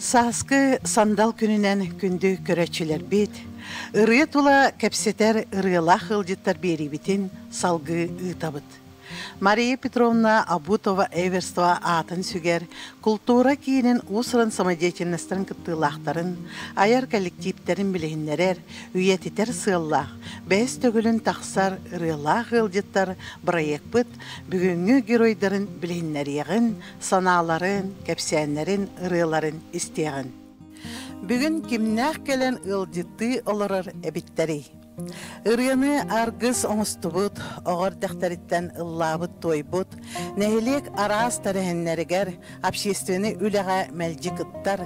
Сааскы сандал күнүнэн күндү көрөөччүлэрбит, ырыа тула кэпсэтэр ырыалаах ыалдьыттар биэриибитин салгыы ыытабыт. Мария Петровна Абутова-Эверстова аатын сүгэр култуура киинин уус-уран самодеятельностарын кыттыылаахтарын, айар кэлликтииптэрин билиһиннэрэр, үйэтитэр сыаллаах, бэһис төгүлүн тахсар ырыалаах ыалдьыттар бырайыакпыт бүгүҥҥү геройдарын билиһиннэриэҕин, санааларын, кэпсээннэрин, ырыаларын истиэҕин. Бүгүн кимнээх кэлэн ыалдьыттыы олорор эбиттэрий? Ырыаны аргыс оҥостубут, оҕо эрдэхтэриттэн ыллаабыт-туойбут, нэһилиэк араас тэрээһиннэригэр общественнай үлэҕэ мэлдьи кыттар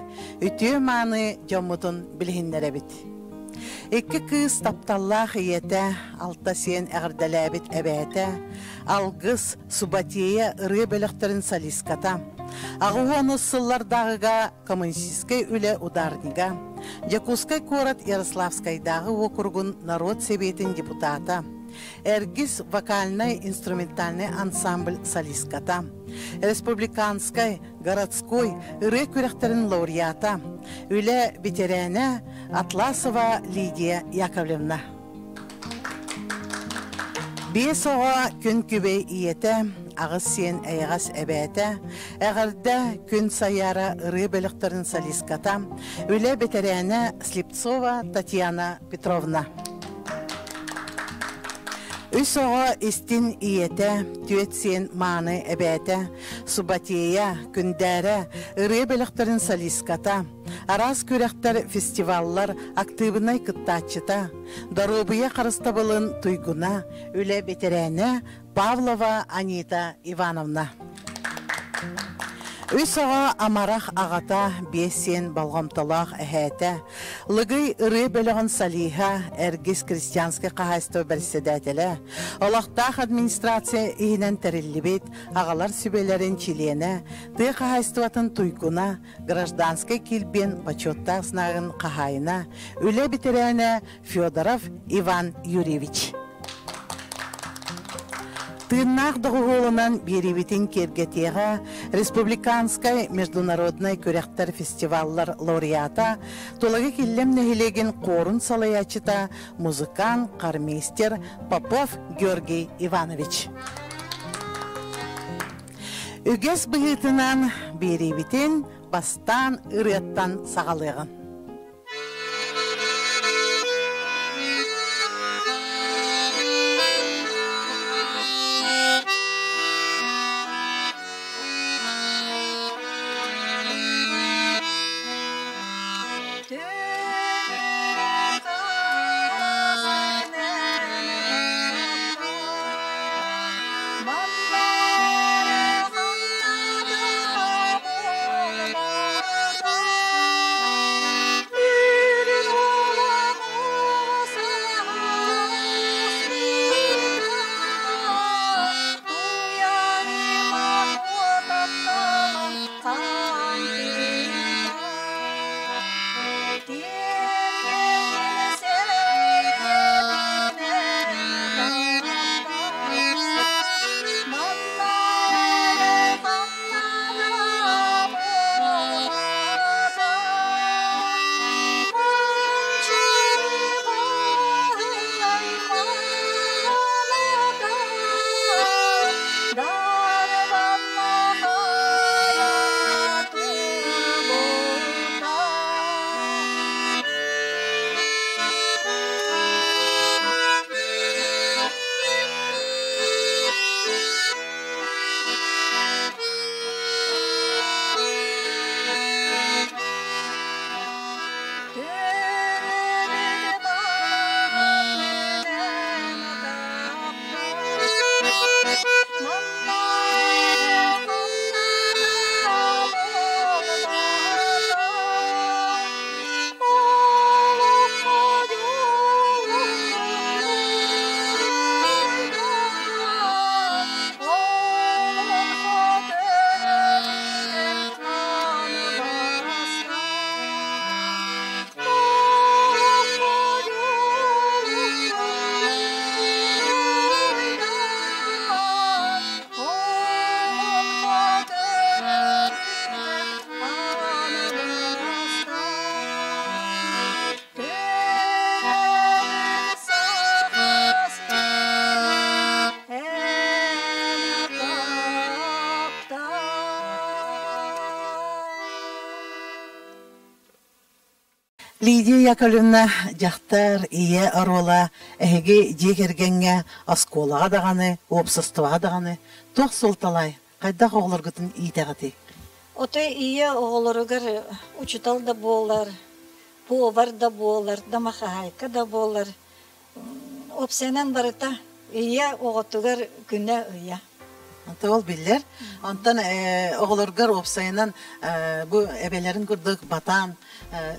үтүө-мааны дьоммутун билиһиннэрэбит. Икки кыыс тапталлаах ийэтэ, алта сиэн эҕэрдэлээбит эбээтэ, Алгыс, Субатея ырыа бөлөхтөрүн солистката, 80 сыллардааҕыга коммунистическай үлэ ударнига, Дьокуускай куорат Ярославскайдааҕы уокуругун норуот сэбиэтин депутата, Эргис вокальнай-инструментальнай ансамбль солистката, республиканскай, городской ырыа күрэхтэрин лауреата, үлэ бэтэрээнэ Атласова Лидия Яковлевна. Биэс оҕо күн күбэй ийэтэ, аҕыс сиэн эйэҕэс эбээтэ, эҕэрдэ күн сайаара ырыа бөлөхтөрүн солистката, үлэ бэтэрээнэ Слепцова Татьяна Петровна. Үс оҕо истин ийэтэ, түөт сиэн мааны эбээтэ, Субатея, Күндээрэ ырыа бөлөхтөрүн солистката, Араас күрэхтэр, фестиваллар актыыбынай кыттааччыта, доруобуйа харыстабылын туйгуна, үлэ бэтэрээнэ Павлова Анита Ивановна. Үс оҕо амарах аҕата, биэс сиэн болҕомтолоох эһээтэ, Лыгый ырыа бөлөҕүн солиһа, Эргис крестьянскай хаһаайыстыба бэрэссэдээтэлэ, олохтоох администрация иһинэн тэриллибит аҕалар сүбэлэрин чилиэнэ, тыа хаһаайыстыбатын туйгуна, гражданскай килбиэн бочуоттаах знагын хаһаайына, үлэ бэтэрээнэ Федоров Иван Юрьевич. Тыыннаах доҕуһуолунан биэриибитин киэргэтиэҕэ республиканскай международнай күрэхтэр фестиваллар лауреата, Тулагы Киллэм нэһилиэгин хуорун салайааччыта, музыкант, хормейстер Попов Георгий Иванович. Үгэс быһыытынан биэриибитин бастаан ырыаттан саҕалыаҕын. Лидия Яковлевна дьахтар ийэ оруола эһиги дьиэ кэргэҥҥэ оскуолаҕа даҕаны, уопсастыбаҕа даҕаны туох суолталаай? Хайдах оҕолоргутун иитэҕитий? Отой ийэ оҕолоругар учуутал да буолар, повар да буолар, домохозяйка да буолар, уопсайынан барыта ийэ оҕотугар күнэ-ыйа. Онто ол биллэр. Онтон оҕолоргор уопсайынан бу эбэлэрин курдук батаан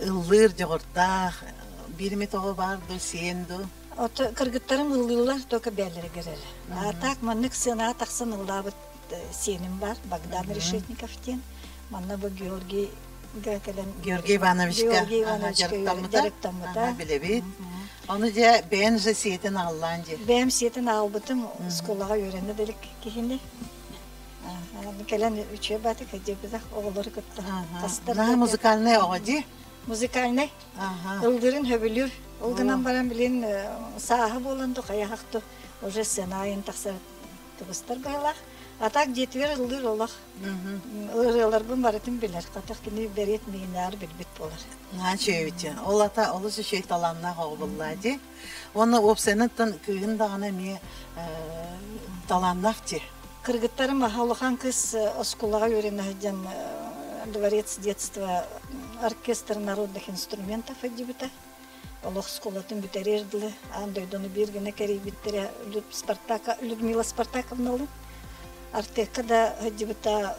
ыллыыр дьоҕурдаах биир эмит оҕо баар дуу, сиэн дуу? Ото кыргыттарым ыллыыллар только бээлэригэр эрэ. А так маннык сыанаҕа тахсан ыллаабыт сиэним бар, Богдан Решетников диэн. Манна бу Георгийга кэлэн Георгий Ивановичка Георгий Ивановичка дьарыктаммыта. Билэбит. Ону дьэ бэйэн же сиэтин аҕаллаан дьэ. Бэйэм сиэтин аҕалбытым оскуолаҕа үөрэнэ да илик киһини. Кэлэн үчүгэй баатык дьиэбитэх оҕолору кытта хастар. Наһаа музыкальный оҕо дии. Музыкальный. Ылдырын хөбүлүүр. Ол гынан баран билин сааһы буолан ду хайахах ду уже сцена айын тахсар кыбыстар быһалаах. А так дьиэтигэр ыллыыр олох. Ырыаларбын барытын билэр. Хатах кини бэриэт миинээр билбит буолар. Наһаа үчүгэй Ол ата олус үчүгэй талааннаах оҕо буоллаа дии. Уонна уопсайынан кыыһын даҕаны эмиэ талааннаах дии. Кыргыттарым аха улахан кыыс оскуолаҕа үөрэнэ сылдьан Дворец детства оркестр народных инструментов илдьибитэ. Олох оскуолатын бүтэриэр дылы аан дойдуну биир гына кэрийбиттэрэ Спартака Людмила Спартаковналыын. Артекка да сылдьыбыта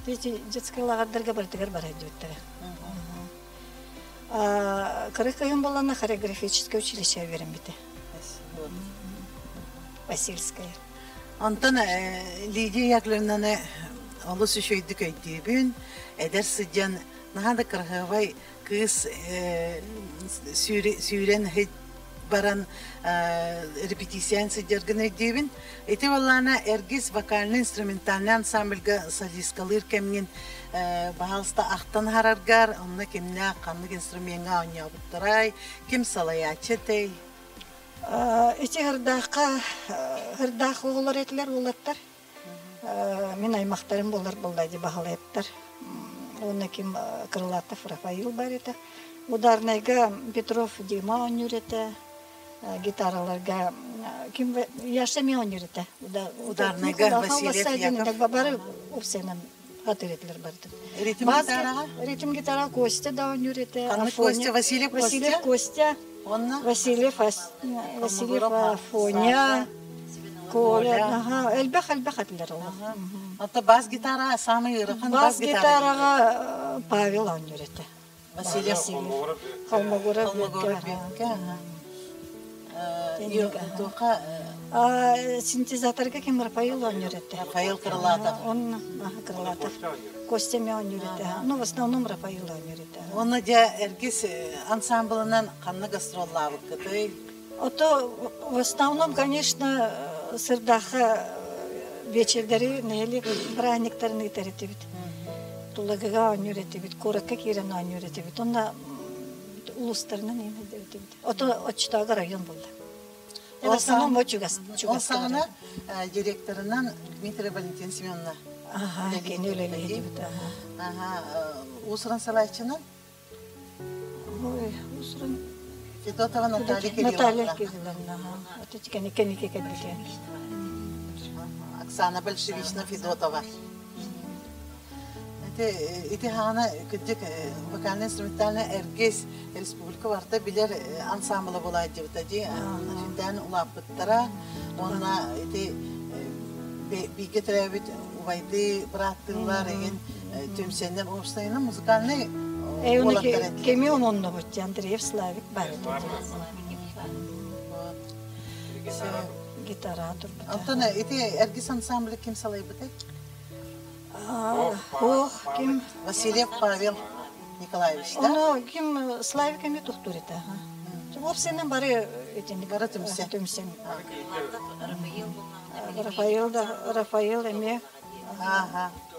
детскай лааҕырдарга барытыгар бара сылдьыбыттара. Кыра кыһын буоллаҕына хореографическое училище үөрэммитэ. Васильская. Онтон Лидия Яковлевнаны олус үчүгэйдик өйдүүбүн. Эдэр сылдьан наһаа да кыраһыабай кыыс сүүрэн баран репетицияны сылдьаргын өйдүүбүн. Ити буоллаҕына Эргис вокально-инструментальнай ансамбльга солисткалыыр кэмҥин баһаалыста ахтан аһараргар, онно кимнээх ханнык инструмеҥҥа оонньообуттарай, ким салайааччы этэй? Ити Ырдаахха Ырдаах оҕолор этилэр уолаттар. Мин аймахтарым буолар буолла дии Баһылайыптар. Уонна ким Крылатов Рафаил бар этэ. Ударнайга Петров Дима оонньуур этэ. Гитараларга ким Яша эмиэ оонньуур этэ. Ударнайга Васильев Яков. Бары уопсайынан хатыр этилэр барытын. Ритм гитараҕа? Ритм гитара Костя да оонньуур этэ. Костя Васильев Костя? Васильев Костя. Онно? Васильев Васильев Афоня. Коля, аха, элбэх элбэх этилэр олох. Ата бас гитара самый ыарахан бас гитараҕа Павел оонньуур этэ. Васильев Холмогоров Холмогоров Туохха Синтезаторга ким Рафаил оонньуур этэ. Рафаил Крылатов. Он Крылатов. Костя эмиэ оонньуур этэ. Ну, в основном Рафаил оонньуур этэ. Уонна дьэ Эргис ансамблынан ханна гастроллаабыккытый? Ото в основном, конечно, сырдаахха вечердэри нэһилиэк бырааһынньыктарын ыытар этибит. Тулагыга оонньуур этибит, куоракка киирэн оонньуур этибит. Онно улуустарынан иҥэрдэр этибит. Ото оччотооҕу район буолла. В основном чугас Ол саҕана директорынан Дмитрий Валентин Семеновна Ага, кини үлэлиир Ага, уус-уран салайааччынан Ой, уус-уран Федотова Наталья Кирилловна. Наталья Кирилловна, ага. Это кэнники кэлбитэ. Оксана Большевична Федотова. Ити ити хаана кырдьык вокально-инструментальный Эргис республика барыта билэр ансамбла буолаайдыбыта дии. Сүрдээн улааппыттара. Уонна ити бииргэ төрөөбүт убайдыы бырааттыылар игин түмсэннэр уопсайынан музыкальный уолаттар этилэр. Кеми ононнобут Андреев Славик бар Гитара турбута. Антон ити Эргис ансамблы ким салайбытай? Ох, ким? Васильев Павел Николаевич, да? Ону ким Славик эми тухтур этэ. Вовсенен бары этини бары түмсэн. Түмсэн. Рафаил да Рафаил эми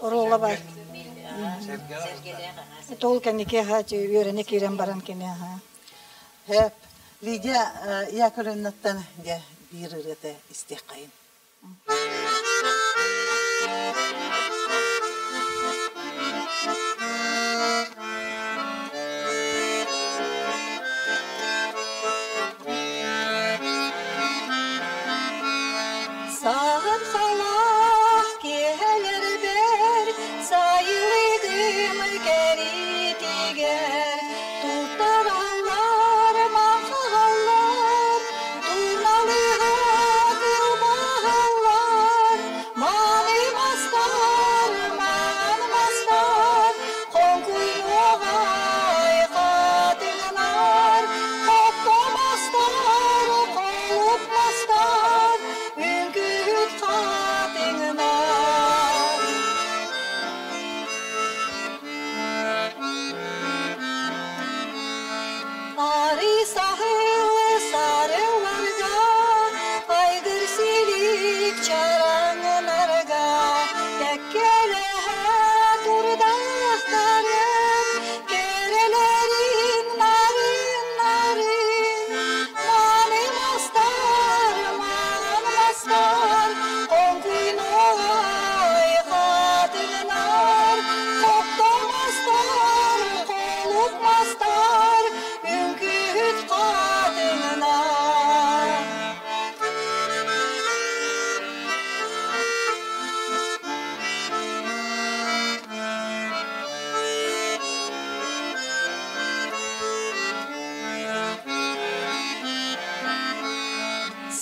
оруола бар. Тол кэнники үөрэнэ киирэн баран кини аха. Хэп. Лидия Яковлевнаттан дьэ биир ырыата истиэххэйин.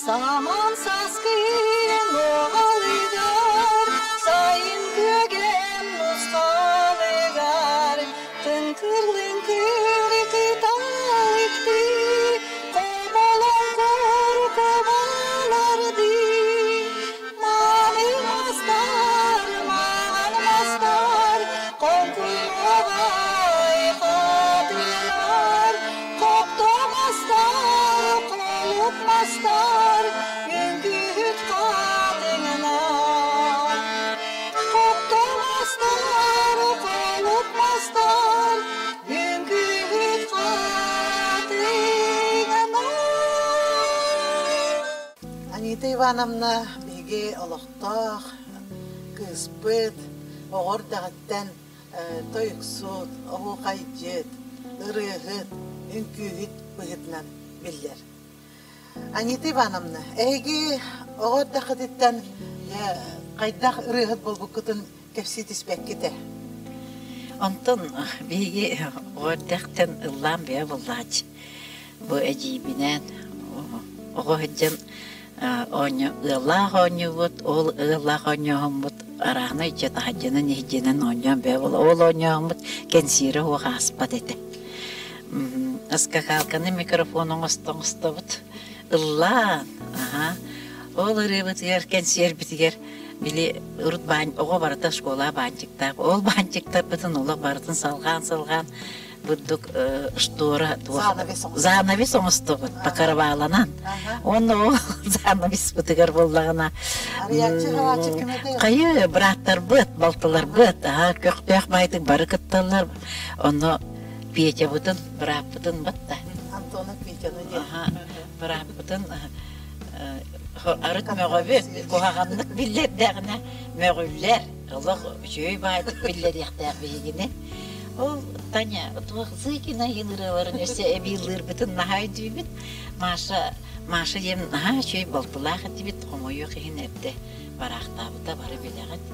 Саман саскыйын оҕалыгар, сайын күөгэн мусхалыгар, тыҥкыр-лыҥкыр кыталыктыы, хомолон куркумалардыы, Мааны мастар, маҕан мастар, хоҥкуйуоҕай хатыылар, хопто мастар, холуп мастар, үҥкүүһүт хатыҥнар. Хопто мастар, холуп мастар, үҥкүүһүт хатыҥнар. Анита Ивановна биһиги олохтоох кыыспыт, оҕо эрдэҕиттэн тойуксут, оһуохайдьыт, ырыаһыт, үҥкүүһүт быһыытынан биллэр. Анита Ивановна, эһиги оҕо эрдэххититтэн хайдах ырыаһыт буолбуккутун кэпсии түспэккит ээ? Онтон биһиги оҕо эрдэхтэн ыллаан бэйэ буоллааччы. Бу эдьиийбинээн оҕо сылдьан оонньуу ыаллаах оонньуубут, ол ыаллаах оонньооһуммут арааһынай дьэ таһырдьанан иһирдьэнэн оонньоон бэйэ буола ол оонньооһуммут кэнсиэрэ суох ааспат этэ. Скакалканы микрофон оҥосто оҥостобут ыллаан, аһа ол ырыабытыгар кэнсиэрбитигэр били урут баан оҕо барыта школа баанчыктаах ол баанчыктарбытын олох барытын салҕаан-салҕаан бурдук штора занавес оҥостубут покрываланан уонна ол занавеспытыгар буоллаҕына хайы бырааттарбыт балтыларбыт аһа көхтөөх баайдык бары кытталлар онно Петябытын бырааппытын батта Антонов Петяны диэн бырааппытын арыт мөҕөбүт куһаҕаннык биллэрдэҕинэ мөҕүллэр Олох үчүгэй баайдык биллэриэхтээх биһигини. Ол Таня туох Зыкина иһин ырыаларын өссө эбии ыллыырбытын наһаа өйдүүбүт. Маша Маша диэн наһаа үчүгэй балтылаах этибит, хомойуох иһин эрдэ бараахтаабыта бары билэҕит.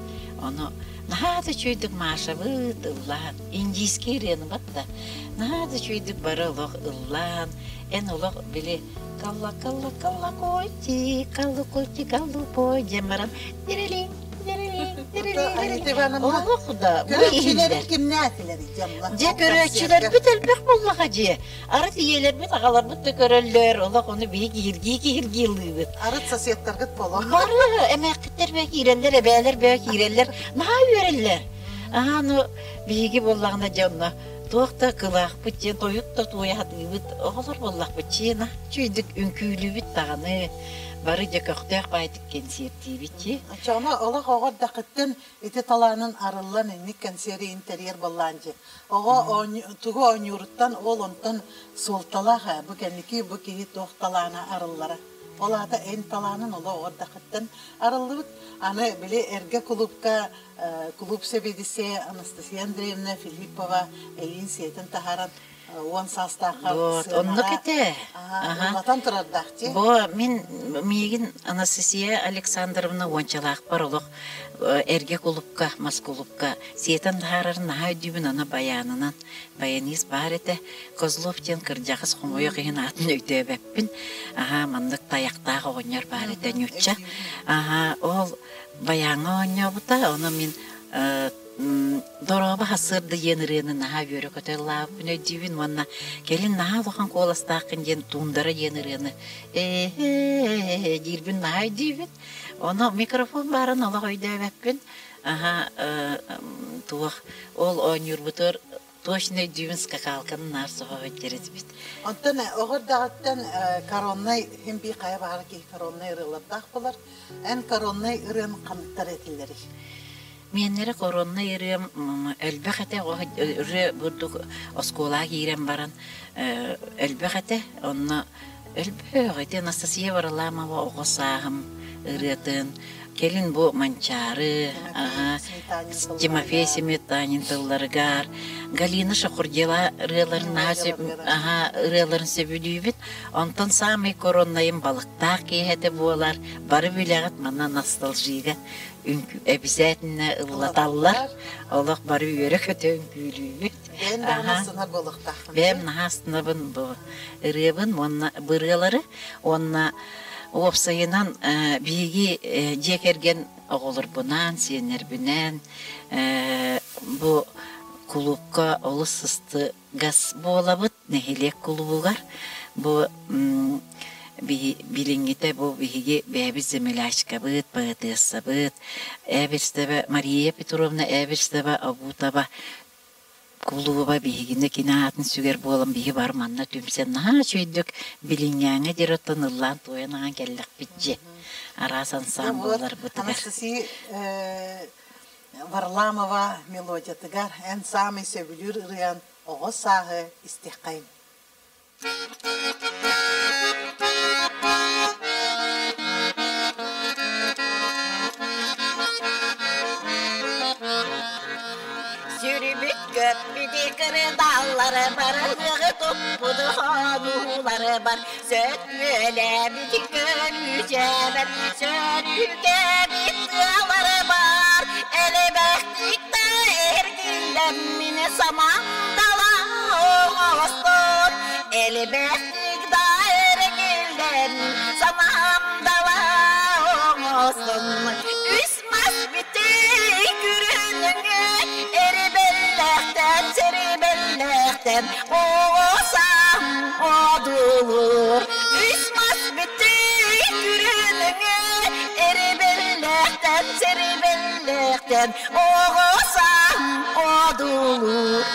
Ону наһаа да үчүгэйдик Машабыт ыллаан, индийскэй ырыаны батта, наһаа да үчүгэйдик бары олох ыллаан, эн олох били калла-калла-калла-койти, калла-койти, голубой диэн баран дирилин Олох да бу Көрөөччүлэрин кимнээтилэрий дьамла? Дьэ көрөөччүлэрбит элбэх буоллаҕа дьиэ. Арыт ийэлэрбит, аҕаларбыт да көрөллөр, олох ону биһи киһиргии-киһиргии ыллыыбыт. Арыт соседтаргыт боло. Бары эмээххиттэр бээ киирэллэр, эбээлэр бээ киирэллэр, наһаа үөрэллэр. Аһаа, ну биһиги буоллаҕына дьэ онно туох да кылаахпыт диэн тойук да туойа сатыыбыт, оҕолор буоллахпыт чиэ, үчүгэйдик үҥкүүлүүбүт даҕаны, бары дьэ көхтөөх баайдык кэнсиэртиибит дии. Оччоҕуна олох оҕо эрдэххиттэн ити талаанын арыллан инник кэнсиэри интерьер буоллаан дьи. Оҕо тугу оонньууруттан ол онтон суолталаах ээ. Бу кэнники бу киһи туох талаана арыллара. Ол аата эн талаанын олох оҕо эрдэххиттэн арыллыбыт. Аны били эргэ кулуупка клуб сэбиэдиссэйэ Анастасия Андреевна Филиппова эйиин сиэтин таһааран 10 саастаахха Вот, оннук этэ. Ыллатан турардаах дии. Бу мин миигин Анастасия Александровна уончалаахпар олох эргэ кулупка, мас кулупка сиэтэн таһаарарын наһаа өйдүүбүн аны баянынан. Баянист баар этэ. Козлов диэн кырдьаҕас хомойуох иһин аатын өйдөөбөппүн. Аһаа, маннык тайахтаах оҕонньор баар этэ ньучча. Аһаа, ол баяҥҥа оонньообута, ону мин Дорообо сарсыарда диэн ырыаны наһаа үөрэ-көтө ыллаабыппын өйдүүбүн уонна кэлин наһаа улахан куоластааххын диэн Туундара диэн ырыаны ээ диирбин наһаа өйдүүбүн. Ону микрофон баарын олох өйдөөбөппүн. Аһа туох ол оонньуурбутугар точно өйдүүбүн скакалканы наар соһо сылдьар этибит. Онтон оҕо эрдэҕиттэн короннай иһин бии хайа баҕар киһи короннай ырыалардаах буолар. Эн короннай ырыан ханныктар этилэрий? Миэннэрэ короннай ырыам элбэх этэ, ырыа бурдук оскуолаҕа киирэн баран элбэх этэ. Онно элбэх ити Анастасия Варламова оҕо сааһым ырыатын, кэлин бу Манчаары, Тимофей Сметанин тылларыгар, Галина Шахурдела ырыаларын ырыаларын сөбүлүүбүт. Онтон саамай короннайым балыктаах киэһэтэ буолар. Бары билэҕит манна ностальжига эбисээтинэ ыллаталлар, олох бары үөрэ-көтө үҥкүүлүүбүт. Бэйэм даҕаны астынар буолуохтаахпын. Бэйэм наһаа астынабын бу ырыабын уонна бырыалары уонна Уопсайынан, биһиги дьиэ кэргэн оҕолорбунаан, сиэннэрбинээн бу кулуупка олус сыстыгас буолабыт, нэһилиэк кулуубугар. Бу билиҥҥитэ бу биһиги бэйэбит землячкабыт, поэтессабыт Эверстова Мария Петровна Эверстова Обутова кулууба биһигини кини аатын сүгэр буолан биһи бар манна түмсэн наһаа үчүгэйдик билиҥҥээҥҥэ диэри оттон ыллаан-туойан аҕан кэллэхпит дьи араас ансаамбылларбытыгар. Анастасия Варламова мелодиятыгар эн саамай сөбүлүүр ырыан оҕо сааһы истиэххэйин. Сүрүбүт көппүтү кырыдааллары бар, ыһыаҕы туппуту хонуулары бар, сөт үөлээбит көрүүчээбэр, сөрүүкээбит тыалары бар, элбэхтик да эргиллэммин самандала оҥостон, элбэхтик да эргиллэн самандала оҥостон, үс мас бүтүй күрүнүҥү эрибэллэхтэн, сэрибэллэхтэн оҕосам одулуур. Үс мас бүтүй күрүнүҥү эрибэллэхтэн, сэрибэллэхтэн оҕосам одулуур.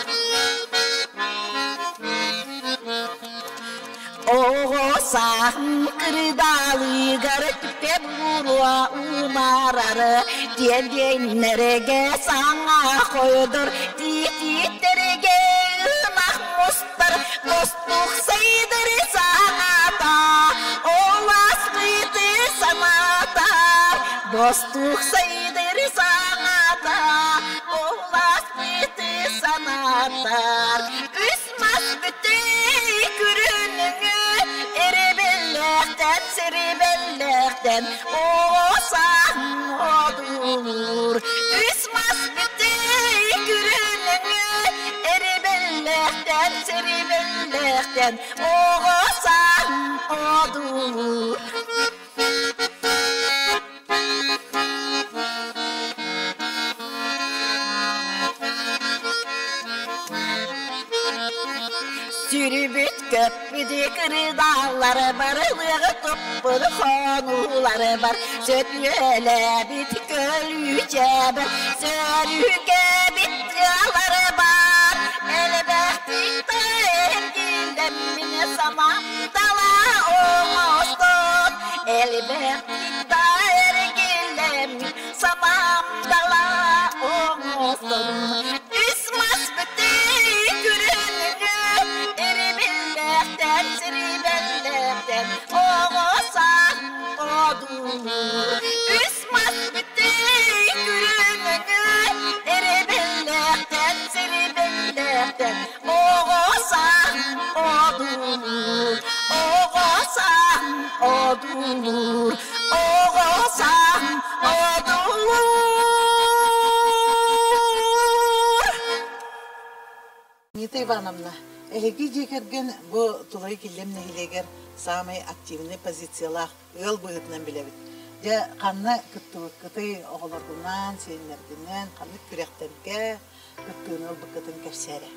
Оҕо сааһым кырдаалыгар түптэ буруо умарары, тиэргэннэргэ саҥа хойдор, тиититтэргэ ынах мустар, мустук сайдыр саҥата, ол аспыты саната, бостук сайдыр саҥата, ол аспыты санатар. Үс мас бүтэй күрүнүҥү эрибэллээхтэн сирибэллээхтэн оосаан одуулуур. Үс мас бүтэй күрүнүҥү эрибэллээхтэн сирибэллээхтэн оосаан одуулуур. Сүрүбүт көппүт кырыдааллары бар, ылыаҕы туппут хонуулары бар, сөтүөлээбит көлүүчээбэр, сөрүүкээбит тыалары бар, элбэхтик да эргиллэммин самантала оҥостон, элбэхтик да эргиллэммин самантала оҥостон, үс мас бүтэй күрүнүгү эрибиллээхтэн сирибэллээхтэн оҕо саах одуулуур. Үс мас бүтэй күрүнүгү эрибиллээхтэн сирибэллээхтэн оҕо саах одуулуур. Оҕо саах одуулуур. Оҕо саах одуулуур. Нита Ивановна, эһиги дьиэ кэргэн бу Тулай Киллэм нэһилиэгэр саамай активнай позициялаах ыал быһыытынан билэбит. Дьэ, ханна кыттыбыккытый, оҕолоргунаан, сиэннэргинэн, ханнык күрэхтэргэ кыттыыны ылбыккытын кэпсээрэ.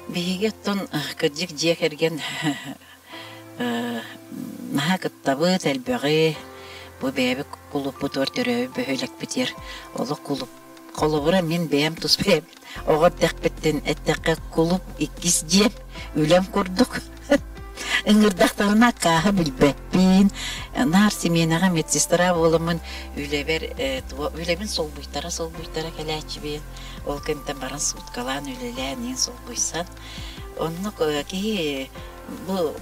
Биһиги оттон кырдьык дьиэ кэргэн наһаа кыттабыт элбэҕи. Бу бэйэбит кулууппутугар төрөөбүт бөһүөлэкпитигэр олох кулууп холобура мин бэйэм тус бэйэм оҕо эрдэхпиттэн эттэххэ кулууп иккис дьиэм үлэм курдук. Ыҥырдахтарына аккааһы билбэппин. Наар симиэнэҕэ медсестра буоламмын үлэбэр үлэбин солбуйтара-солбуйтара кэлээччибин. Ол кэмтэн баран сууткалаан үлэлээн иин солбуйсан. Оннук киһи бу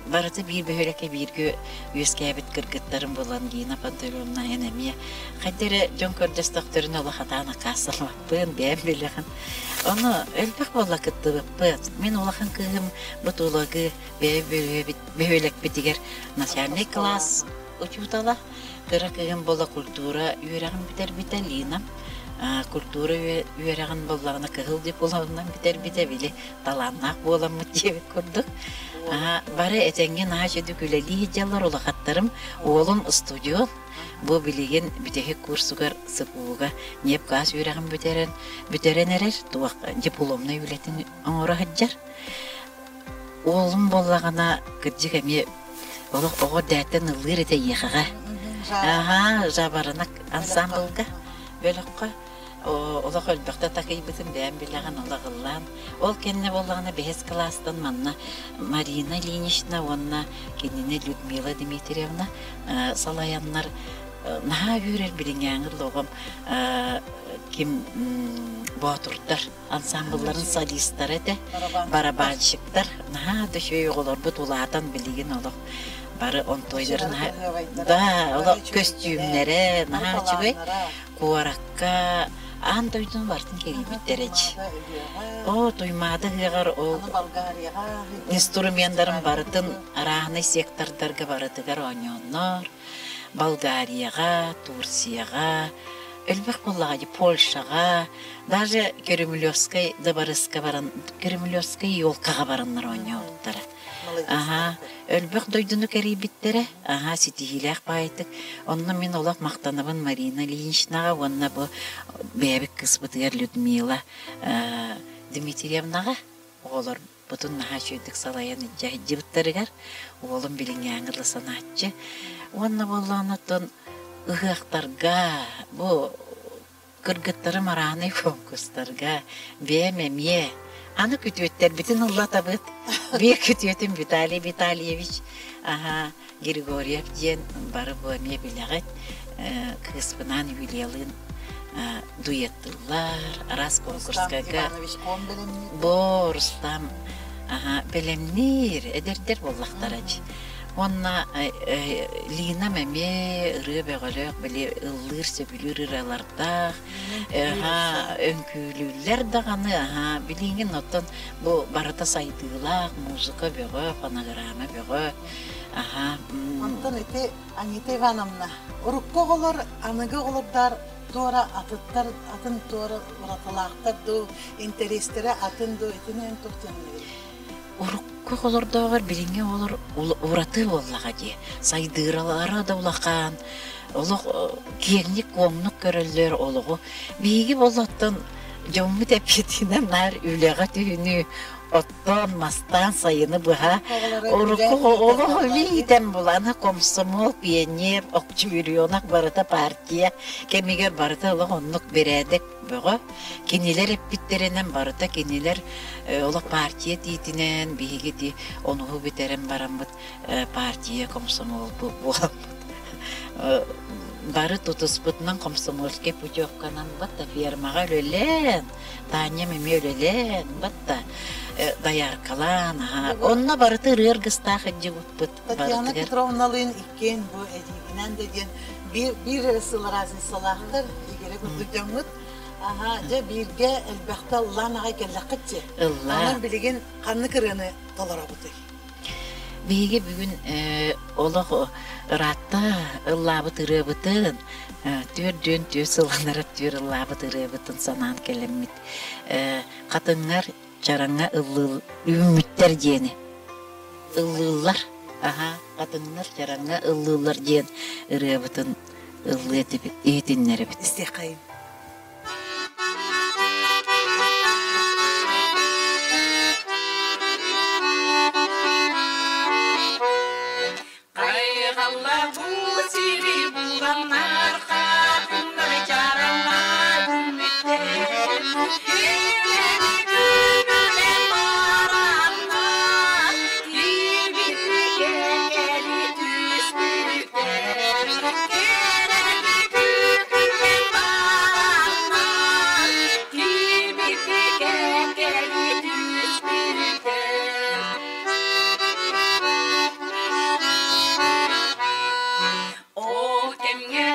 барыта биир бөһүөлэккэ бииргэ үөскээбит кыргыттарым буолан Гина Пантелеевна эн эмиэ хайда эрэ дьон көрдөстөхтөрүнэ олох атаан аккаастанабаппын бэйэм билэҕин. Ону элбэх буолла кыттыбыппыт. Мин улахан кыыһым бу Тулагы бэйэ бөһүөлэкпитигэр начальнай класс учуутала, кыра кыыһым буола культура үөрэҕин бүтэрбитэ Лина. Культура үөрэҕин буоллаҕына кыһыл дипломунан бүтэрбитэ, били талааннаах буоламмыт диэбит курдук. Бары этэҥҥэ наһаа үчүгэй үлэлии сылдьаллар улахаттарым. Уолум студион, бу билигин бүтэһик курсугар СПУ-га ньиэп-гаас үөрэҕин бүтэрэн, бүтэрэн эрэр, туох дипломнай үлэтин оҥоро сылдьар. Уолум буоллаҕына, кырдьык эмиэ олох оҕо эрдээттэн ыллыыр этэ эйиэхэҕэ. Аһаа, Жабаранак ансаамбылга, бөлөххө олох элбэхтэ такыйбытын бэйэм билэҕин, олох ыллаан. Ол кэннэ буоллаҕына бэһис кылаастан манна Марина Ильинична уонна кинини Людмила Дмитриевна салайаннар наһаа үөрэр билиҥээҥи оҕом ким боотурдар ансаамбылларын солистара этэ, барабанщиктар наһаа да үчүгэй оҕолорбут улаатан билигин олох бары онтуойдарын да олох көстүүмнэрэ наһаа үчүгэй куоракка аан дойдуну барытын кэрийбиттэрэ Оо, Туймаада ыһыаҕар ол инструменнарын барытын арааһынай сектордарга барытыгар оонньооннор Болгарияҕа, Турцияҕа, элбэх буоллаҕа дии, Польшаҕа, даже Кремлевскай дыбарыска баран, Кремлевскай елкаҕа бараннар оонньообуттара. Аһаа, элбэх дойдуну кэрийбиттэрэ, аһаа, ситиһиилээх баайытык. Онно мин олох махтанабын Марина Ильиничнаҕа уонна бу бэйэбит кыыспытыгар Людмила Дмитриевнаҕа оҕолор Бутун наһаа үчүгэйдик салайан илдьэ сылдьыбыттарыгар уолум билиҥҥээҥи ыла санааччы. Уонна буоллаҕына оттон ыһыахтарга бу кыргыттарым араанай конкурстарга бэйэм эмиэ аны күтүөттэрбитин ыллатабыт. Биир күтүөтүм Виталий Витальевич аһа Григорьев диэн бары бу эмиэ билэҕит кыыспынаан Юлиялыын дуэттыыллар, араас конкурстарга бу Рустам бэлэмниир, эдэрдэр буоллахтара дии. Уонна Линам эмиэ ырыа бөҕөлөөх, били ыллыыр, сөбүлүүр ырыалардаах, үҥкүүлүүллэр даҕаны, билиҥҥин оттон бу барыта сайдыылаах, музыка бөҕө, фонограмма бөҕө. Аха. Онтон ити Анита Ивановна, урукку оҕолор аныгы оҕолордоор туора атыттар, атын туора уратылаахтар дуу, интэриэстэрэ атын дуу, итинэн туох диэн Урукку оҕолордооҕор билиҥҥи оҕолор ураты буоллаҕа дии. Сайдыыралара да улахан, олох киэҥник-куоҥнук көрөллөр олоҕу. Биһиги буоллаттан дьоммут эппитинэн наар үлэҕэ түһүнүү, оттоон, мастаан сайыны быһа урукку олох илиитэн буланы комсомол, пионер, октябренок барыта партия кэмигэр барыта олох оннук бэрээдэк бөҕө. Кинилэр эппиттэринэн барыта кинилэр олох партия этиитинэн биһиги ити онуһу бүтэрэн бараммыт партия комсомол буоламмыт. Бары тутуспутунан комсомольскай путевканан батта фермаҕа үлэлээн Таанньам эмиэ үлэлээн, батта дояркалаан, онно барыта ырыа аргыстаах илдьибиппит. Татьяна Петровналыын иккиэн бу эдьиийгинэн да диэн биир биир эрэ сыл разницалаахтар, игирэ курдук дьоҥҥут. Аха, дьэ бииргэ элбэхтэ ыллаан аҕай кэллэххит дии. Ыллаан. Онон билигин ханнык ырыаны толоробутуй? Биһиги бүгүн олох ыраатта ыллаабыт ырыабытын түөрдүөн түө сылланара түөр ыллаабыт ырыабытын санаан кэлэммит хатыҥҥар чараҥҥа ыллыыл үүммүттэр диэни ыллыыллар аһа хатыҥнар чараҥҥа ыллыыллар диэн ырыабытын ыллыа этибит иһитиннэрэбит Истиэххэйин. Хайҕалла бу сири буланнар хатыннар чараҥҥа бүммүттэр Күнү күнүнэн бараннар киирбитгэ кэли түспүттэр Күнү күнүнэн бараннар киирбитгэ кэли түспүттэр Ол кэмҥэ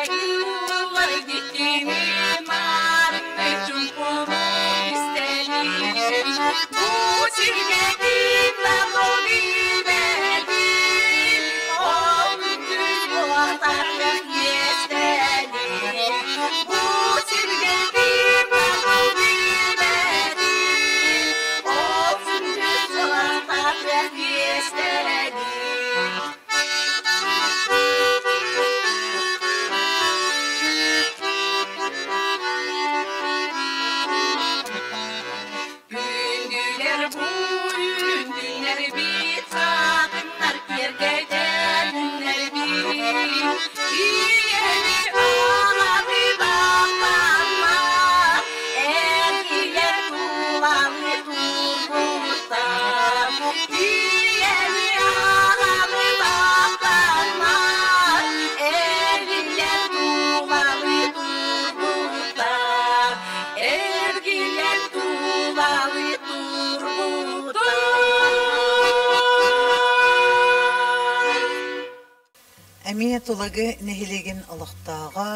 Эмиэ Тулагы нэһилиэгин олохтооҕо,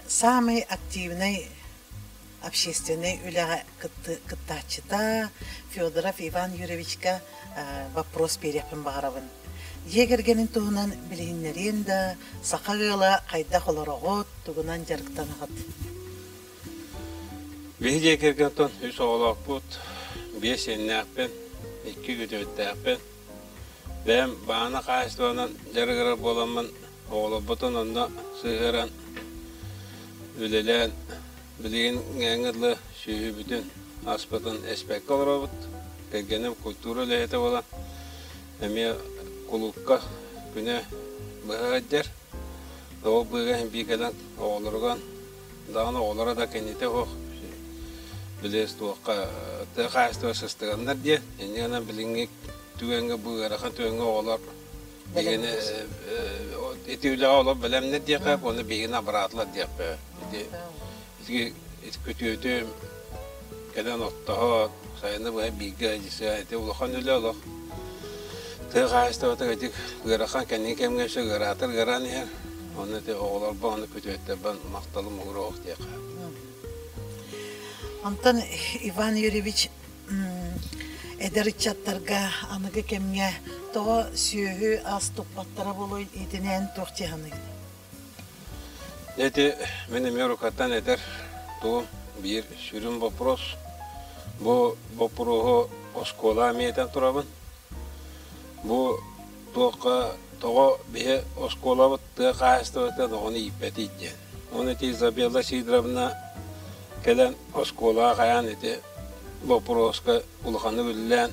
саамай активнай общественнай үлэҕэ кыттааччыта Федоров Иван Юрьевичка вопрос биэриэхпин баҕарабын. Дьиэ кэргэнин туһунан билиһиннэриэн да, саха ыала хайдах олороҕут, тугунан дьарыктанаҕыт? Биһи дьиэ кэргэнтэн үс оҕолоохпут, биэс сиэннээхпин, икки күтүөттээхпин. Бэйэм баана хаһаайыстыбанан дьарыгырар буоламмын, оҕолорбутун онно сыһыаран үлэлээн, билигин ҥээҥҥэ дылы сүөһүбүтүн, аспытын эспэккэ олоробут. Кэргэним культура үлэһитэ буолан, эмиэ кулуупка күнэ быһа сылдьар. Ол быыга иһин биир кэлэн оҕолоругар даҕаны оҕолоро да кэннитэ суох били туохха тыа хаһаайыстыба сыстыганнар диэн инньэ гынан билиҥҥи түгэҥҥэ бу ыарахан түгэҥҥэ оҕолор биһигини ити үлэҕэ олох бэлэмнэр диэххэ уонна биһигини абыраатылар диэххэ ити ити күтүөтүм кэлэн оттоһо сайыны быһа бииргэ ити улахан үлэ олох тыа хаһаайыстыбата ити ыарахан кэнники кэмҥэ өссө ыараатар ыараан иһэр Онно ити оҕолорбор уонна күтүөттэрбэр махталым угуруох диэххэ. Онтон Иван Юрьевич эдэр ыччаттарга аныгы кэмҥэ тоҕо сүөһү ас туппаттара буолуой итинэн туох дьаһаныгын? Ити мин эмиэ уруккаттан этэр тугум биир сүрүн боппуруос. Бу боппуруоһу оскуола эмиэ этэн турабын. Бу туохха тоҕо биһи оскуолабыт тыа хаһаайыстыбатыгар оҕону ииппэтий диэн. Ону ити Изабелла Сидоровна кэлэн оскуолаҕа хайаан ити боппуруоска улаханнык үлэлээн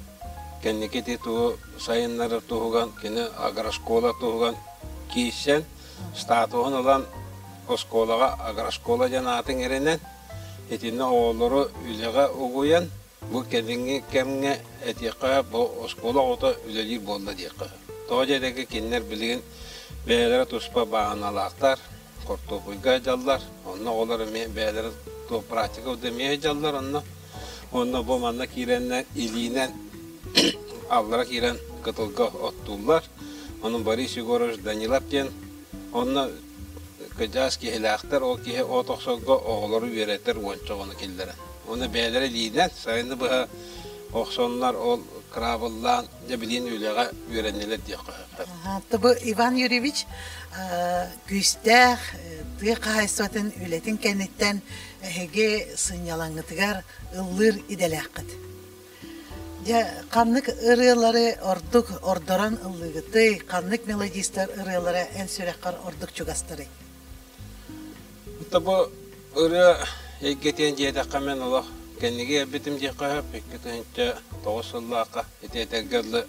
кэнники ити тугу сайыннарар туһуган кини агрошкола туһуган киирсэн статуһун ылан оскуолаҕа агрошкола диэн аатын иҥэринэн итиннэ оҕолору үлэҕэ угуйан Бу кэлиҥҥи кэмҥэ этиэххэ бу оскуола оҕото үлэлиир буолла диэххэ. Тоҕо диэтэххэ кинилэр билигин бэйэлэрэ туспа бааһыналаахтар, хортуоппуйга сылдьаллар, онно оҕолор эмиэ бэйэлэрэ туох практика да эмиэ сылдьаллар онно. Онно бу манна киирэннэр илиинэн аллара киирэн кытылга оттууллар. Ону Борис Егорович Данилов диэн онно Кыдьаас киһилээхтэр ол киһи от охсорго оҕолору үөрэтэр уонча оҕону киллэрэн. Уонна бэйэлэрэ илиинэн сайыны быһа охсоннор ол кыраабыллаан дьэ билигин үлэҕэ үөрэннилэр диэххэ сөп. Бу Иван Юрьевич күүстээх тыа хаһаайыстыбатын үлэтин кэнниттэн эһиги сынньалаҥҥытыгар ыллыыр идэлээххит. Дьэ, ханнык ырыалары ордук ордорон ыллыыгытый, ханнык мелодистар ырыалара эн сүрэххэр ордук чугастарый? Бу ырыа эйгэтин диэтэххэ мен олох кэнниги эрбитим диэххэ сөп 2009 сыллаахха ити этэргэ дылы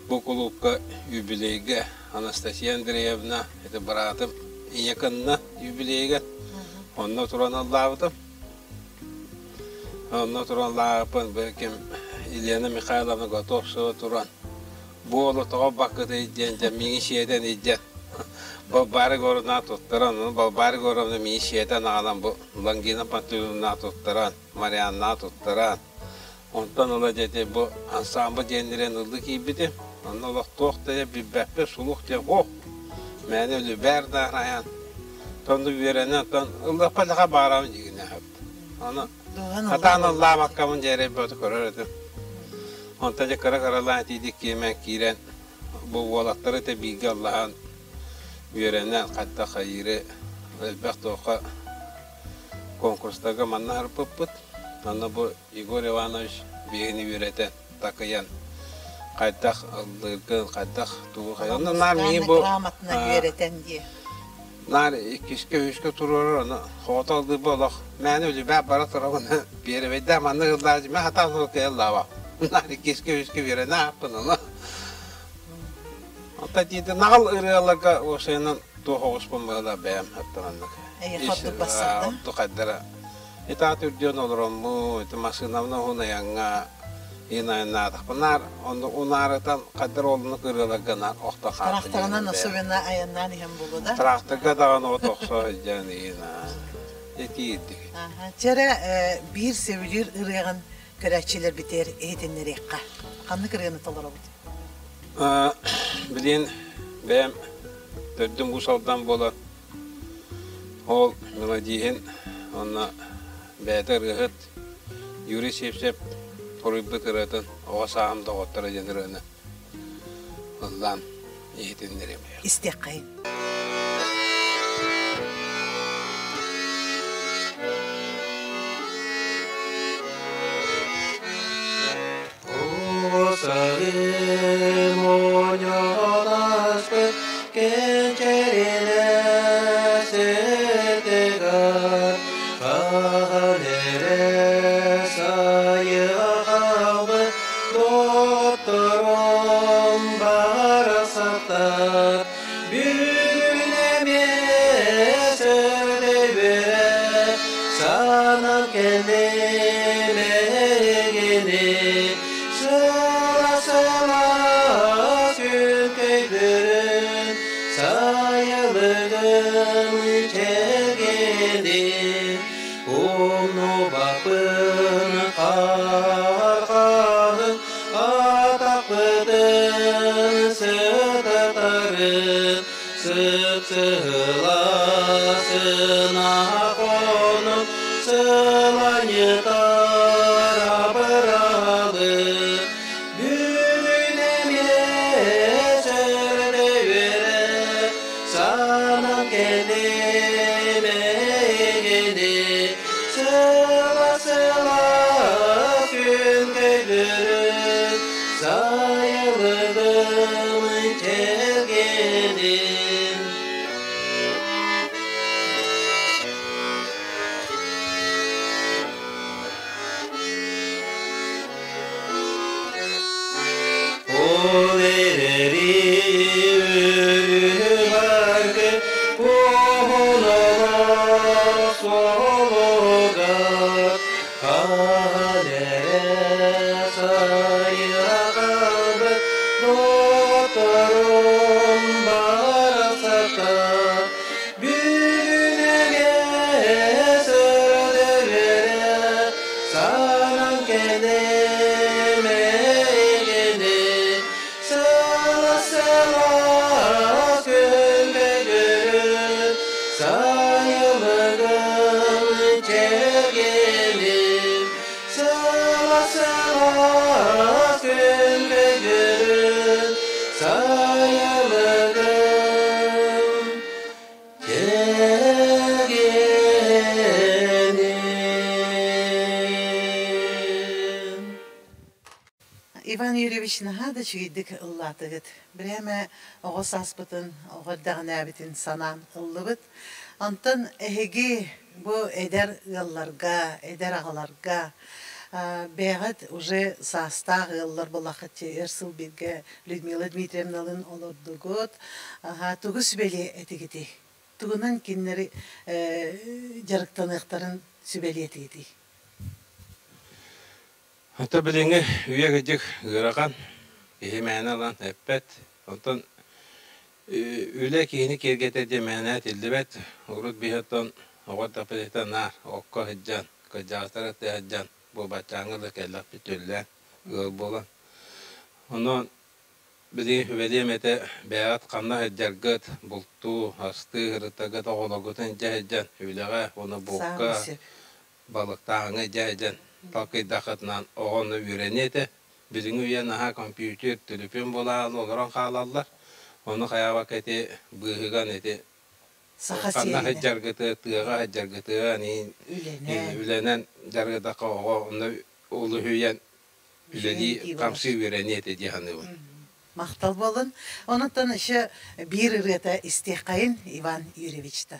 бу кулуупка юбилейгэ Анастасия Андреевна ити быраатым ийэ кынна юбилейга онно туран ыллаабытым Онно туран лааҕыппын бу ким Елена Михайловна Готовцева туран буолу тоҕо баккытый диэн дьэ миигин сиэтэн илдьэн Балбаара Егоровна туттаран, ону Балбаара Егоровна миигин сиэтэн аҕалан бу Лангина Пантелеймоновна туттаран, Марианна туттаран Онтон ыла дьэ ити бу ансаамбыл диэннэрин ыллыы киирбитим. Онно олох туох да билбэппин, сулух диэн ох, мээнэ үлүбээр да арайан. Онно үөрэнэн, оттон ыллыахпа лаха баарабын дьигинэ Аны хатаан ыллаабаккабын дьэ бөтө көрөр этим. Онтон дьэ кыра-кыралаан итиидик киэмэн киирэн бу уолаттары ити бииргэ ыллаһан үөрэнэн хайдах хайыыры элбэх туохха конкурстарга манна аһарбыппыт. Онно бу Егор Иванович биһигини үөрэтэн, такыйан, хайдах ыллыыргын, хайдах тугу хайа. Онно наар миигин бу грамотно үөрэтэн дии. Наар иккискэ, үһүскэ туруорар, ону хоото ыллыырба олох мээнэ үлүбээх бара турабын биэрэбэйдээх маннык ыллааччы мэ хатаан суох киһи ыллаабат. Наар иккискэ, үһүскэ үөрэнэ ааппын ону. Онтон тиийдэ наҕыл ырыаларга уопсайынан туох оҕуспун быһыылаах бэйэм оттон Эйиэхэ ордук бассарда. Ордук хайдара Итаат үрдүөн олороммун, ити массыынабын уһун айаҥҥа иин айаннаатахпын наар онно унаарытан хаддар уолунук ырыаларга наар охто хаалта Тракторынан особенно айаннаан иһэн буолуо да? Тракторга даҕаны от охсо сылдьан иин итиирдик. Чэрэ биир сөбүлүүр ырыаҕын көрөөччүлэрбитигэр иһитиннэриэххэ. Ханнык ырыаны толоробут? Билигин. Бэйэм төрдүм Уус Алдан буолан, ол мелодиһын уонна бэйэтэ ырыаһыт Юрий Сивцев суруйбут ырыатын «Оҕо сааһым доҕотторо» диэн ырыаны ыллаан иһитиннэриэм. Истиэххэйин. Оҕо мунньунаспыт кэнчэринэ сытыгар хаһан эрэ сайыһа хаалбыт доҕотторум барахсаттар бүгүн эмиэ сөрдөйбүрэ санаан кэллим эһигини Сыла-сыла сүркөйдөрүн сайылыгым чэгини умнубаппын хаарханын атахпытын сытатарын сып-сыласына хонук сыланньытар абыралы бүгүн эмиэ сөрдө үөрэ санаан кэллим эйигини сыла-сыла күн көйбүрүн сайылыгым чэлгинин. Ол эрэри өрүһү уһун олох суолугар хаһан эрэ сайыһаҕабыт доҕотторум барахсаттар бүгүн эмиэ сырдык санаан кэлим эйигини сыла-сыла күн сайылыгым чэгиним сыла-сыла күн сайылыгым чэгиним. Иван Юрьевич наһаа да үчүгэйдик ыллаатыгыт. Бирээмэ оҕо сааспытын, оҕо эрдэҕинээбитин санаан ыллыбыт. Онтон эһиги бу эдэр ыалларга, эдэр аҕаларга бэйэҕит уже саастаах ыаллар буоллаххыт өр сыл бииргэ Людмила Дмитриевналыын олордугут. Тугу сүбэлиэ этигитий? Тугунан кинилэри дьарыктаныахтарын сүбэлиэ этигитий? Ата билиҥҥи үйэ кырдьык ыарахан, киһи мээнэ ылан эппэт. Онтон үлэ киһини киэргэтэр диэн мээнэ этиллибэт. Урут биһи оттон оҕо эрдэхпититтэн наар окко сылдьан, кырдьаҕастары кытта сылдьан, бу баччааҥҥа да кэллэхпит түллээн ыал буолан. Онон билигин сүбэлиэм этэ, бэйэҕит ханна сылдьаргыт, бултуу, астыы сырыттаргыт оҕолоргутун илдьэ сылдьан үлэҕэ уонна булка балыктааһыҥҥа дьээдьэн талкыйдаххытынан оҕону үөрэниэ этэ. Билиҥҥи үйэ наһаа компьютер, төлөпүөн буолаан олорон хаалаллар. Ону хайаабакка ити быыһыган ити Саха ханна сиэринэн сылдьаргыты, тыаҕа сылдьаргытыгар үлэнэн үлэнэн дьарыгдахха оҕо онно улуһуйан үлэлии, хамсыы үөрэниэ этэ дии саныыбын. Махтал буолун. Онтон еще биир ырыата истиэххэйин Иван Юрьевичтан.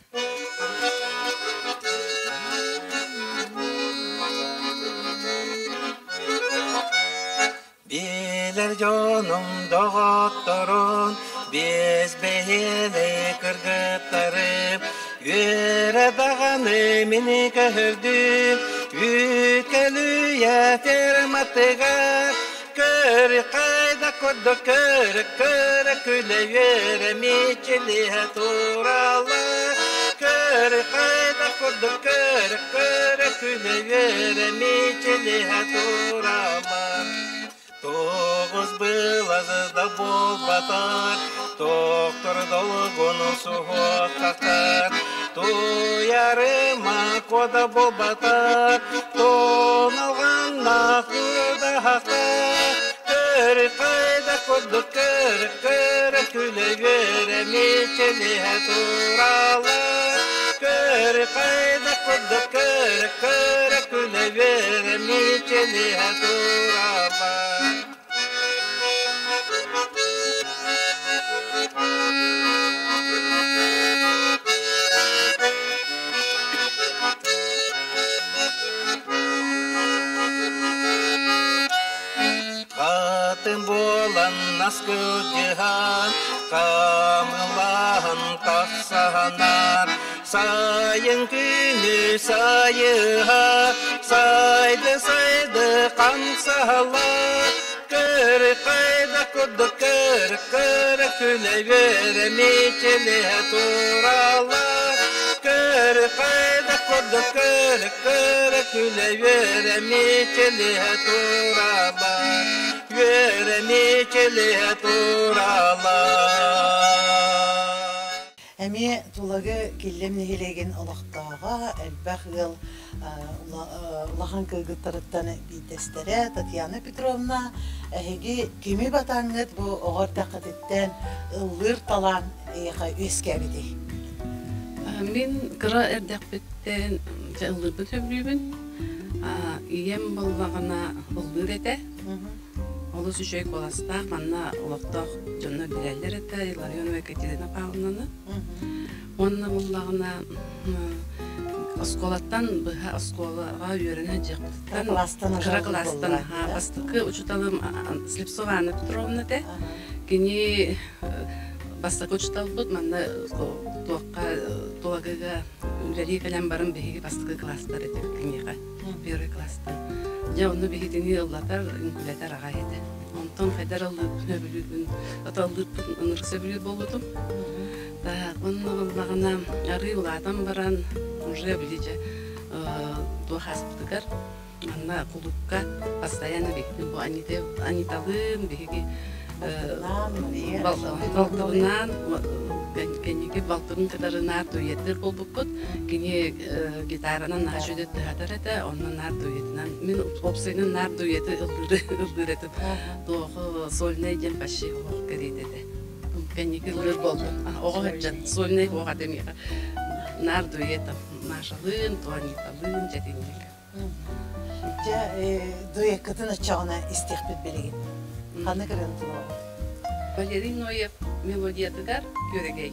Билэр дьонум доҕотторун, биэс бэһиэлэй кыргыттарым, үөрэ даҕаны мини көһөрдүм, үүт көлүйэ ферматыгар, көр хайда курдук көрө көрө күлэ үөрэ мичилиһэ тураллар, көр хайда курдук көрө көрө күлэ үөрэ мичилиһэ тураллар. Тоҕус былазы да буолбатар, тохтообокко Тохтор долгуну суһуоххакар Туйарыма кода буолбатар Туналҕаннаах кудаһака Көрү хайда курдук көрө көрө күлэ үөрэ мичилиһэ тураллар Көрү хайда курдук көрө көрө күлэ үөрэ мичилиһэ тураллар. Хатын буолан наскылдьыһан, хаамылаһан тахсаһанар, сайын күнү сайыһа, сайды-сайды хамсаһала, көрү хайда курдук көрү көрө күлэ үөрэ мичилиһэ тураллар. Көрү хайда курдук көрү көрө күлэ үөрэ мичилиһэ тураллар. Үөрэ мичилиһэ тураллар. Эмиэ Тулагы Киллэм нэһилиэгин олохтооҕо, элбэх ыал улахан кыргыттарыттан биирдэстэрэ Татьяна Петровна, эһиги кими батаҥҥыт бу оҕо эрдэххититтэн ыллыыр талаан эйиэхэ үөскээбитий? Мин кыра эрдэхпиттэн ыллыырбын сөбүлүүбүн. Ийэм буоллаҕына ыллыыр этэ. Олус үчүгэй куоластаах, манна олохтоох дьоннор билэллэр этэ, Илларионова Екатерина Павловнаны. Уонна буллаҕына оскуолаттан быһа оскуолаҕа үөрэнэ дьиэхпититтэн кыра кылаастан бастакы учууталым Слепцова Анна Петровна этэ. Кини бастакы учууталбыт манна туохха Тулагыга үлэлии кэлэн баран биһиги бастакы кылаастар этибит киниэхэ. Первый класстан. Дьэ, онно биһитини ыллатар, үҥкүүлэтэр аҕай этэ. Онтон хайдар ыллыырбын өбүлүүрбүн, ыллыырбын ынырык сөбүлүүр буолбутум. Так, онно ыллаҕына арыы улаатан баран, уже били дьэ туох ааспытыгар манна кулуупка постоянно биһигини бу Аниталыын биһиги балтыбынаан кэнники балтыбын кытары наар дуэттыыр буолбуппут. Кини гитаранан наһаа үчүгэй тыһатар этэ, онно наар дуэтынан мин уопсайынан наар дуэты ыллыыр этим. Туоху сольнай диэн почти оһох кэриэтэ этэ. Кэнники ыллыыр буолбут. Оҕо сылдьан сольнай оһох этэ миэхэ. Наар дуэт Машалыын, Туаниталыын дьэтинник. Дьэ, дуэккытын оччоҕуна истиэхпит билигин. Ханнык ырыаны толороҕут? Валерий Ноев мелодиятыгар «Күөрэгэй».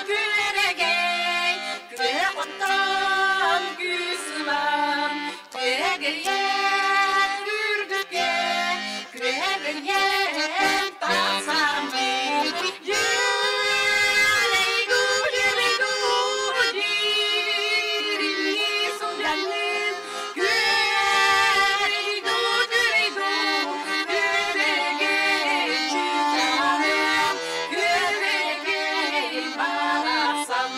Күөрэгэй, күөх оттон күүс ылан, күөгэйэн үрдүккэ, күөгэйэн тахсаммыт. Дьүөрэйгу, дьүөрэйгу, дириҥии сылдьаҥҥын, күөрэйгу, күөрэйгу, күөрэгэй чыычааҕым, күөрэгэй барахсан.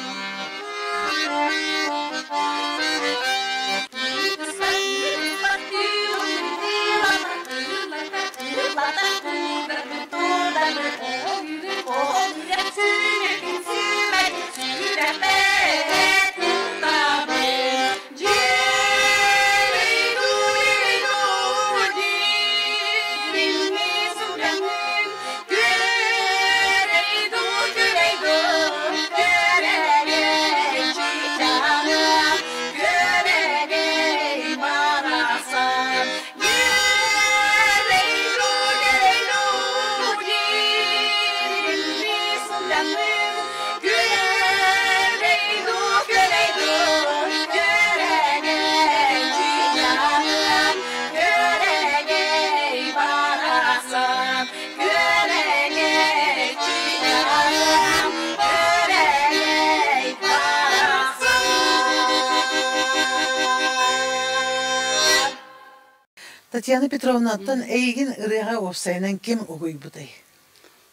Татьяна Петровнаттан эйигин ырыаҕа уопсайынан ким угуйбутай?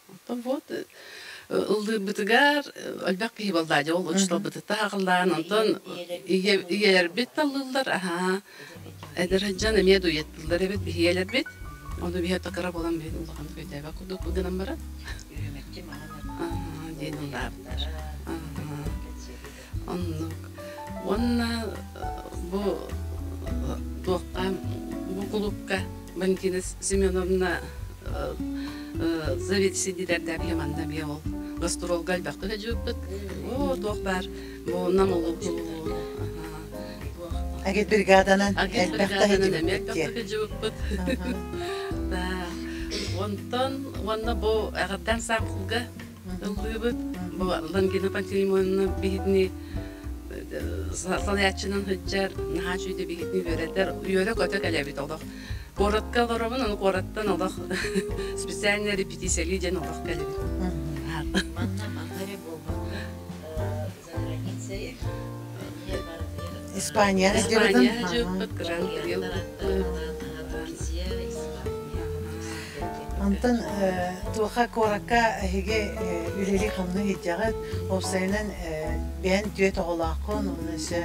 Оттон вот Ыллыырбытыгар элбэх киһи буолла дьэ ол учууталбытыттан аҕыллаан онтон ийэлэрбит таллыыллар аһаа эдэр сылдьан эмиэ дуэттыыллар эбит биһиэлэрбит ону биһи кыра буолан биһин улахан өйдөөбөт курдук гынан баран диэн ыллаабыттар оннук уонна бу туохха бу кулуупка Валентина Семеновна заведующийдэрдээх манна эмиэ ол гастролга элбэхтик сылдьыбыппыт. Оо, туох баар бу нам улуу Агит бригаданан Агит элбэхтэ бригаданан эмиэ сылдьыбыппыт диye. элбэхтик сылдьыбыппыт. Да. Онтон уонна бу эҕэрдэ ансамблга ыллыыбыт. Бу Лангина Пантелеймоновна биһигини салайааччынан сылдьар, наһаа үчүгэй биһигини үөрэтэр, үөрэ-көтө кэлэбит олох. Куоратка олоробун, ону куораттан олох специальная репетициялыы диэн олох кэлэбит. Манна манна эрэ буолбакка, за границей Испания Испания дьыппыт, Гран-при Турция, Испания. Онтон туоха куоракка эһиги үлэлии-хамныы сылдьаҕыт. Уопсайынан бэйэн түөрт оҕолооххун, уонна өссө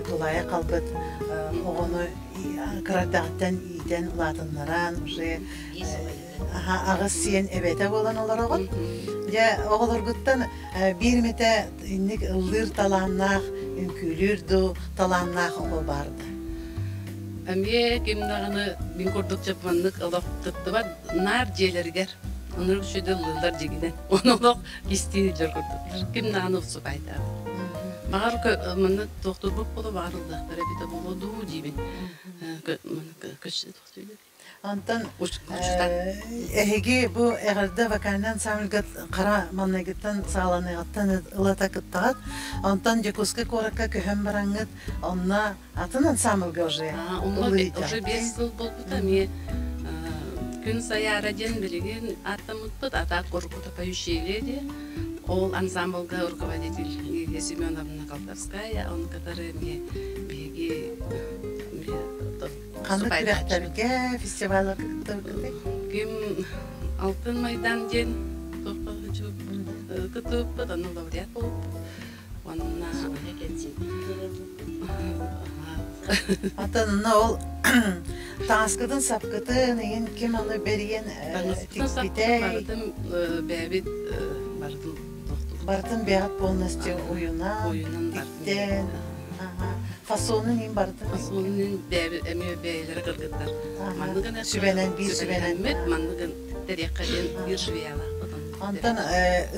тулаайах хаалбыт оҕону кыра эрдэҕиттэн иитэн улаатыннаран уже аҕыс сиэн эбэтэ буолан олороҕун. Дьэ, оҕолоргуттан биир эмэтэ инник ыллыыр талааннаах, үҥкүүлүүр дуу талааннаах оҕо баар да? Эмиэ ким даҕаны мин курдук чапманнык олох кыттыбат наар дьиэлэригэр оннук үчүгэй ыллыыллар дьигинэн ону олох кистии сылдьар курдуктар ким даҕаны уксубайтаабыт баҕар манна туохтуурбут буолуо баҕар ыллыахтара эбитэ буолуо дуу диибин Онтон эһиги бу эҕэрдэ вокальнай ансамбльга хара маҥнайгыттан саҕаланыаҕыттан ылата кыттаҕыт. Онтон Дьокуускай куоракка көһөн бараҥҥыт, онно атын ансамбльга уже Уже 5 сыл буолбута эмиэ Күн Сайаара диэн билигин ааттаммыппыт, а так уруккута Поющие леди. Ол ансамбльга руководитель Лилия Семеновна Колдовская, он который эмиэ биһиги Ханнык күрэхтэргэ, фестивалларга кыттыбыккытый? Ким Алтын Майдан диэн кыттыбыппыт, онно лауреат буолбуппут. Уонна Атын ол таҥаскытын сапкытын иһин ким аны бэрийэн тикпитэй? Барытын бэйэбит барытын Барытын бэйэҕит полностью уйунан, тиктэн, фасонун иһин барытын Фасонун бэйэбит эмиэ бэйэлэрэ кыргыттар. Манныгын Сүбэнэн биир сүбэнэн. Манныгын тэриэххэ диэн биир швеялаах. Онтон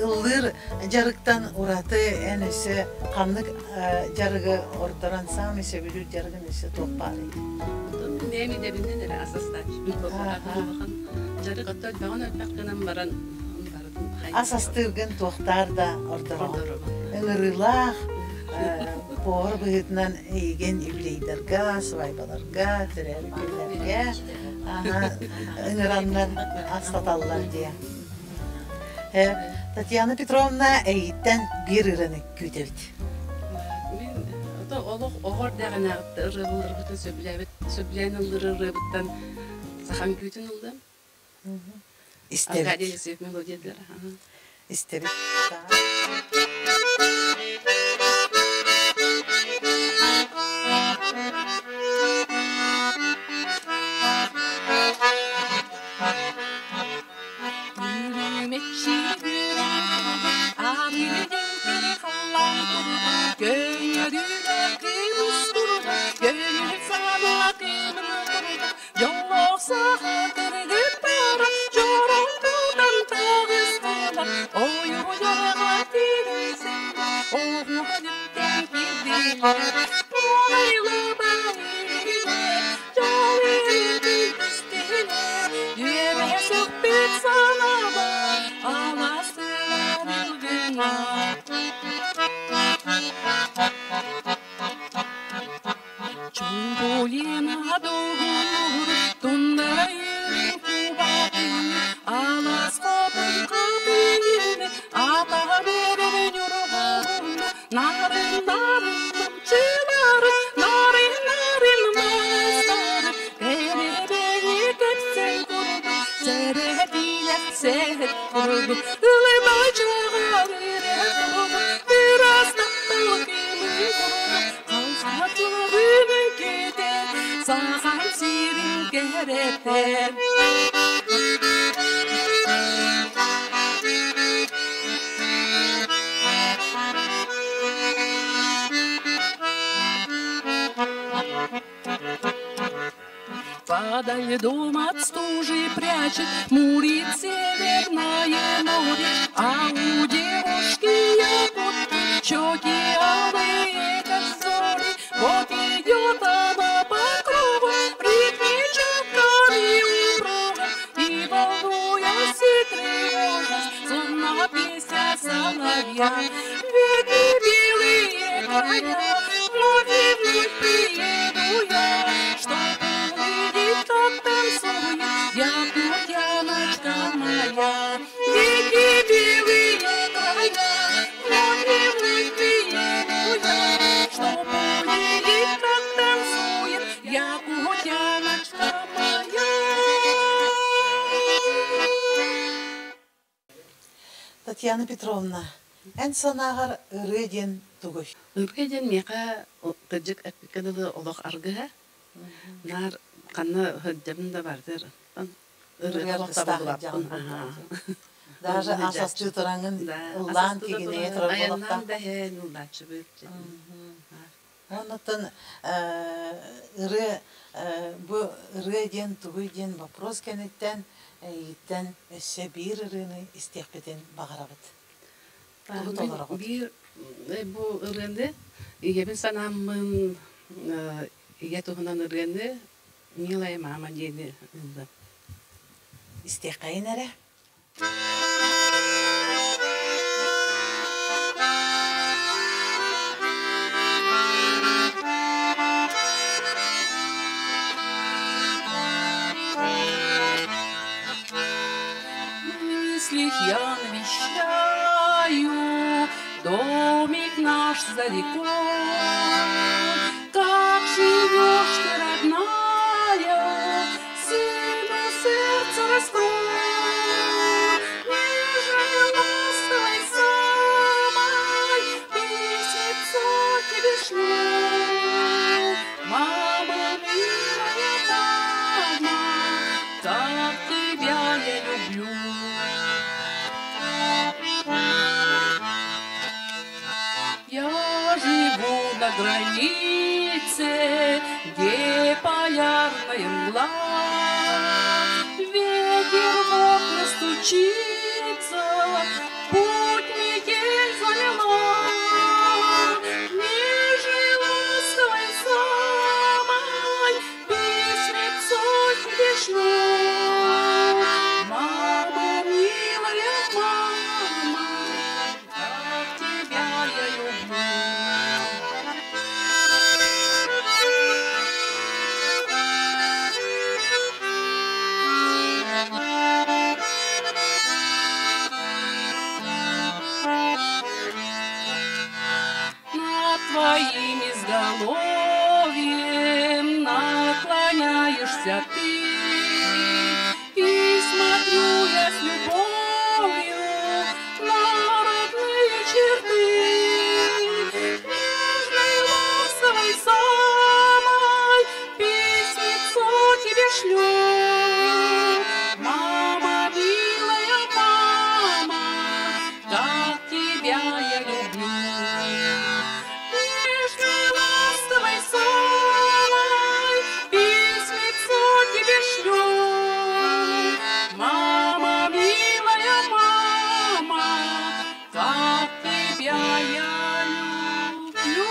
ыллыыр дьарыктан ураты эн өссө ханнык дьарыгы ордорон саамай сөбүлүүр дьарыгын өссө туох баарый? Бэйэм идэбинэн эрэ ас астааччыбын улахан дьарык отто элбэҕин элбэх гынан баран барытын Ас астыыргын туохтаар да ордороҕун. Ыҥырыылаах повар быһыытынан эйигин юбилейдарга, свадьбаларга, төрөөбүт күннэргэ ыҥыраннар астаталлар диye. Татьяна Петровна эйиттэн биир ырыаны күүтэбит. Мин олох оҕо эрдэҕинээҕиттэ ырыаларбытын сөбүлээбит сөбүлээн ыллыыр ырыабыттан саха үҥкүүтүн ыллым. Истэбит. Аркадий Алексеев мелодиялара. Истэбит. Чумпулина дугунур, тундара Алас хотун катыйын, атаға берер юрғын, Нарын нарын чылары, нарын нарын мастары, Бери бери кепсен курду, серетиле сeret курду, Ылыма Сахам сирин кэрэтэ. Подо льдом от стужи прячет Мурит северное море, А у девушки якутки Щеки алые, как зори. Вот идет она по кругу, В ритме четками упруга, И волнуясь и тревожась, Словно песня соловья. Веди белые края, Вновь и вновь приеду я, Чтоб увидеть, как танцует Якутяночка моя. Реки белые края, Вновь и вновь приеду я, Чтоб увидеть, как танцует Якутяночка моя. Татьяна Петровна, эн санааҕар ырыа диэн тугуй? Ырыа диэн миэхэ кырдьык эппиккэ дылы олох аргыһа. Наар ханна сылдьабын да бардыр ырыа олох табыллыбаппын. Даже асастыы тураҥын ыллаан кигинэйэ турар Айаннаан да иһэн ыллааччыбыт. Оннуттан ырыа бу ырыа диэн тугуй диэн вопрос кэнниттэн эйигиттэн өссө биир ырыаны истиэхпитин баҕарабыт. Тугу толороҕут? Биир бу ырыаны ийэбин санааммын ийэ туһунан ырыаны «Милая мама» диэни ыллым. Истиэххэйин эрэ. Мыслях я навещаю домик наш за рекой. Как живешь ты, родная, сыну сердце раскрой. Нежной, ласковой самой письмецо тебе шлю. Мама, милая мама, как тебя я люблю. Я живу на границе, где полярная мгла. Ветер в окна стучится, путь метель замела. Нежной, ласковой самой письмецо тебе шлю. Мама, милая мама, как тебя я люблю. Над твоим изголовьем наклоняешься ты, И смотрю я с любовью на родные черты. Нежной, ласковой самой письмецо тебе шлю. Мама, милая мама, как тебя я люблю. Нежной, ласковой самой письмецо тебе шлю. Мама, милая мама, как тебя я люблю.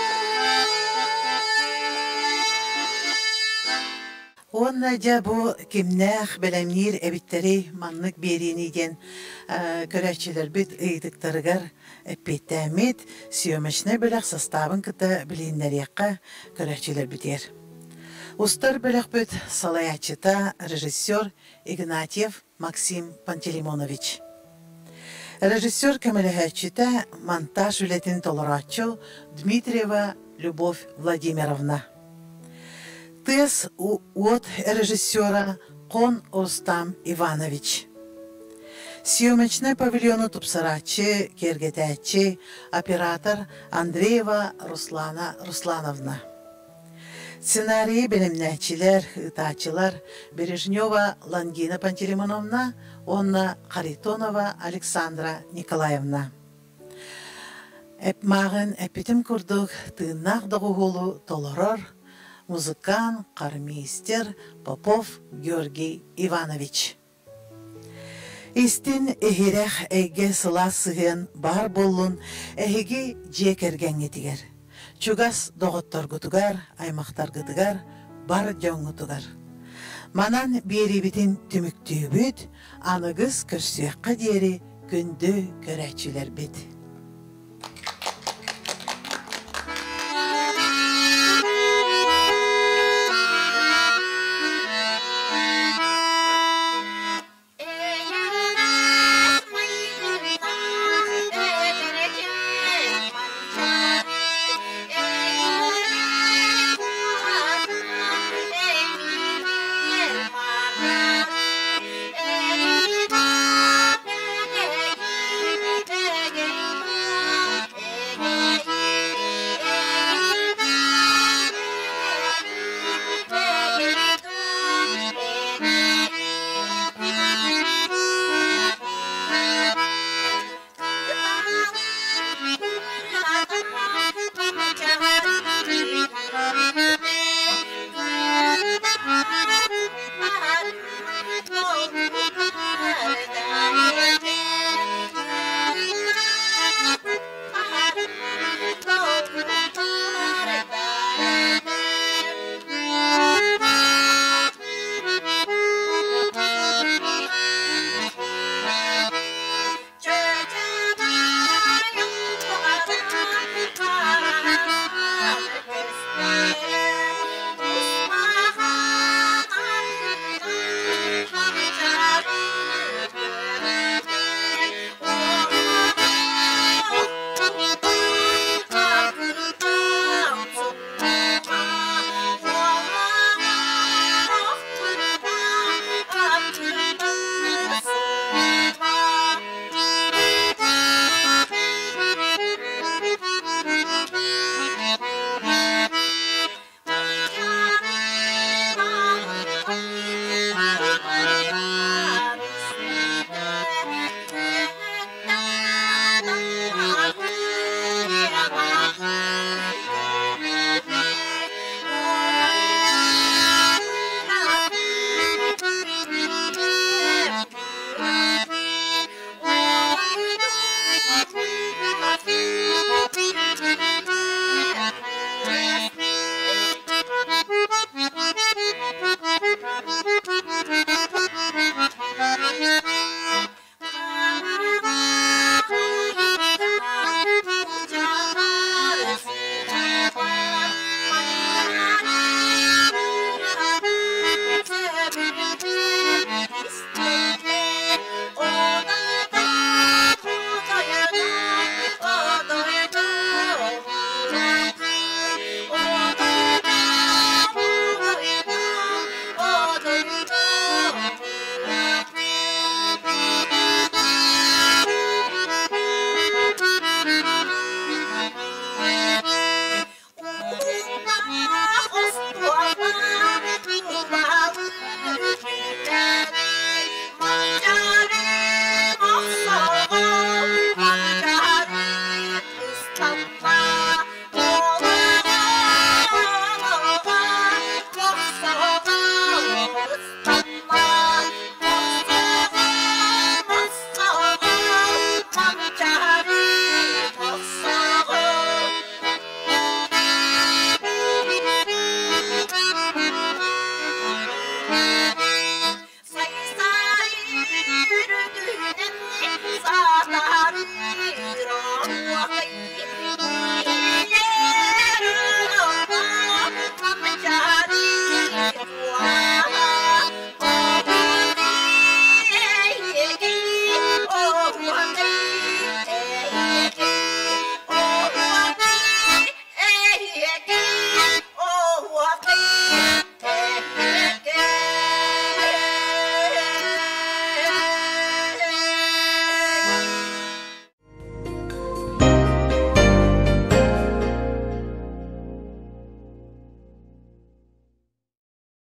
Уонна дьэ бу кимнээх бэлэмниир эбиттэрий маннык биэриини диэн көрөөччүлэрбит ыйытыктарыгар эппиэттээммит съемочнай бөлөх састаабын кытта билиһиннэриэххэ көрөөччүлэрбитигэр. Устар бөлөхпүт салайааччыта режиссер Игнатьев Максим Пантелеймонович. Режиссер көмөлөһөөччүтэ монтаж үлэтин толорооччу Дмитриева Любовь Владимировна. Тыас уот режиссера Кон Рустам Иванович. Съемочнай павильону тупсарааччы, киэргэтээччи, оператор Андреева Руслана Руслановна. Сценарийы бэлэмнээччилэр, ыытааччылар Бережнева Лангина Пантелеймоновна уонна Харитонова Александра Николаевна. Эп мааҕын эппитим курдук тыыннаах доҕуһуолу толорор музыкант, хормейстер Попов Георгий Иванович. Истин иһирэх эйгэ сылаас сыһыан баар буоллун эһиги дьиэ кэргэҥҥитигэр, чугас доҕотторгутугар, аймахтаргытыгар, бар дьоҥҥутугар. Манан биэриибитин түмүктүүбүт, аныгыс көрсүөххэ диэри күндү көрөөччүлэрбит.